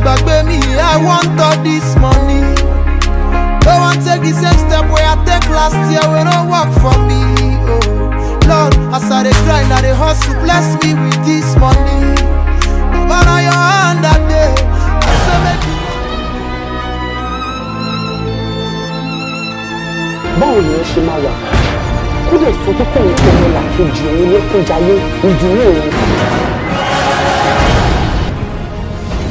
Gbàgbé mi, I want all this money. Don't want take the same step where I take last year wey no work for me. Oh Lord, as I dey grind, I dey hustle, bless me with this money. Baba, na your hand I dey. I say make you. Báwo ni ẹ ṣe máa wà kó lè sọ pé kò ní kó mọ làkejì òun lẹ́kúnjayé ìdùnnú òun.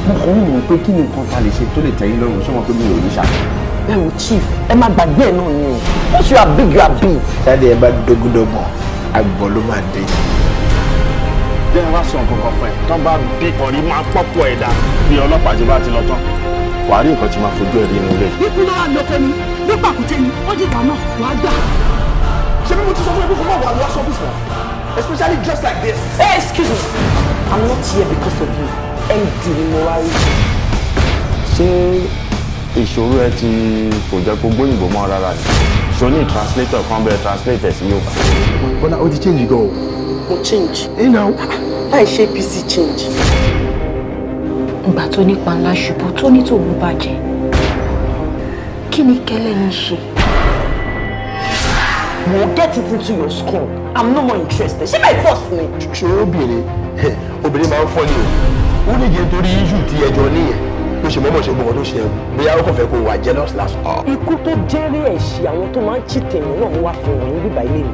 Mo kàn ń wò ó pé kí ni nǹkan ta lè ṣe tó lè tẹ́ yín lọ́rùn, ṣé wọn pé mi ò ní ṣá. Ẹ wo chief, ẹ má gbàgbé ẹ náà ni o. Once you are big, you are big. Dáadé, ẹ bá dógúndọ́gbọ̀n, àgbọ̀n ló máa dé. Jẹ́ wá sọ nǹkan kan fún ẹ, tán bá bí ọ̀rí máa pọ́pọ̀ ẹ̀dá bí ọlọ́pàá ti bá ti lọ tán, wàá rí nǹkan tí máa fojú ẹ̀ rí inú ilé. Ikú ló wà lóko ni, bí pàkúté ni, ó dìgbà náà, wàá gbà. Ṣé bí mo ti sọ fún ẹ pé kó má wà lọ sọ́fíìsì náà, especially just like this? Hey, excuse me, I'm not here because of you. MD ni mo wá rí. Ṣé ìṣòro ẹ ti kò jẹ́ kó gbóyìnbó mọ́ rárá ni? Ṣo ní translator kan bẹ́ẹ̀ translate ẹ̀ sí Yorùbá? Bọ́lá, ó ti change gan o. Mo change? Ẹ náà. Láì ṣe APC change. Ìgbà tó nípa ńlá ṣubú tó ní tòun bàjẹ́, kí ni kẹ́lẹ́ yín ṣe? Mo get it into your skull. I'm no more interested. Ṣé by force ni? Ṣòro obìnrin, obìnrin máa ń fọ́ ni o. Ó lè jẹ́ nítorí issue tí ẹjọ́ níyẹn tó ṣe mọ́mọ́ ṣe gbọ́n tó ṣe, bóyá ó kàn fẹ́ kó wà jealous lásán. Ikú tó jẹ́rìí ẹ̀ṣẹ̀ àwọn tó máa ń cheat èèyàn náà mo wá fi wọ̀nyí bíbá ilé mi.